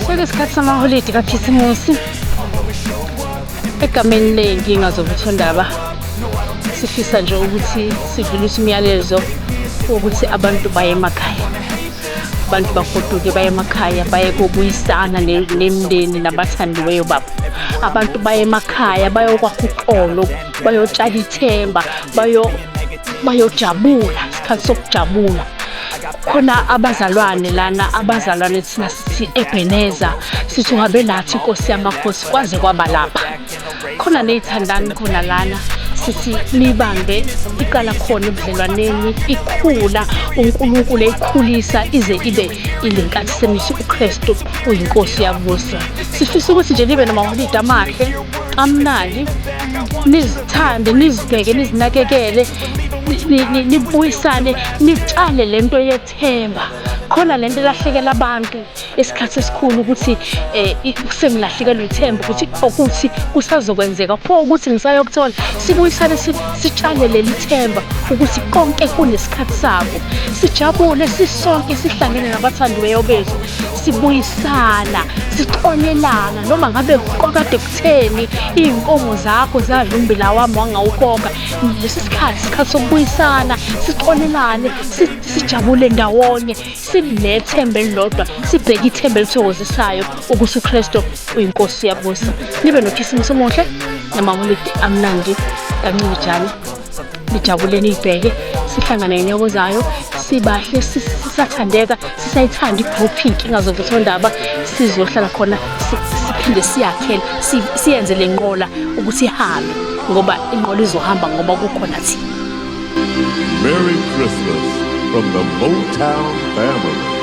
Sekuyisikhathi samaholidi kaKhisimusi. Egameni ley'nkinga zovuthondaba sifisa nje ukuthi sidlulise umyalezo wokuthi abantu baye emakhaya. Abantu bagoduke baye emakhaya baye kobuyisana nemindeni nabathandiweyo babo. Abantu baye emakhaya bayokwakha uxolo, bayotshala ithemba, bayojabula, isikhathi sokujabula. Khona abazalwane lana, abazalwane thina sithi Ebeneza, sithi uhambe nathi Nkosi yamakhosi kwaze kwaba lapha. Khona ney'thandani khona lana, sithi nibambe iqala khona ebudlelwaneni, ikhula uNkulunkulu eyikhulisa ize ibe ile nkathi semithi uKristu uyiNkosi uyabusa. Sifisa ukuthi nje nibe namaholide amahle amnandi, nizithande, nizibheke, nizinakekele, nibuyisane, nitshale le nto yethemba. Khona le nto elahlekela abantu isikhathi esikhulu ukuthi um sengilahlekelwe ithemba ukuthi ukuthi kusazokwenzeka, pho ukuthi ngisayokuthola. Sibuyisane, sitshale leli themba ukuthi konke kunesikhathi sako. Sijabule sisonke sihlangene nabathandiweyo bethu, sibuyisana, sixolelana noma ngabe kwakade kutheni, iy'nkomo zakho zadla ummbila wami wangawukhokha. Lesi sikhathi isikhathi sokubuyisana, sixolelane, sijabule ndawonye, sinethemba elilodwa, sibheke ithemba elithokozisayo ukuthi uKristu uyiNkosi uyabusa. Nibe noKhisimusi omuhle namaholide amnandi kaNcibijane. Nijabule niyibheke, sihlangane ngenyanga ozayo sibahle, sisathandeka, sisayithanda i-group Iy'nkinga Zovuthondaba. Sizohlala khona siphinde siyakhele, siyenze le nqola ukuthi ihambe, ngoba inqola izohamba ngoba kukhona thina. Merry Christmas from the Motown family.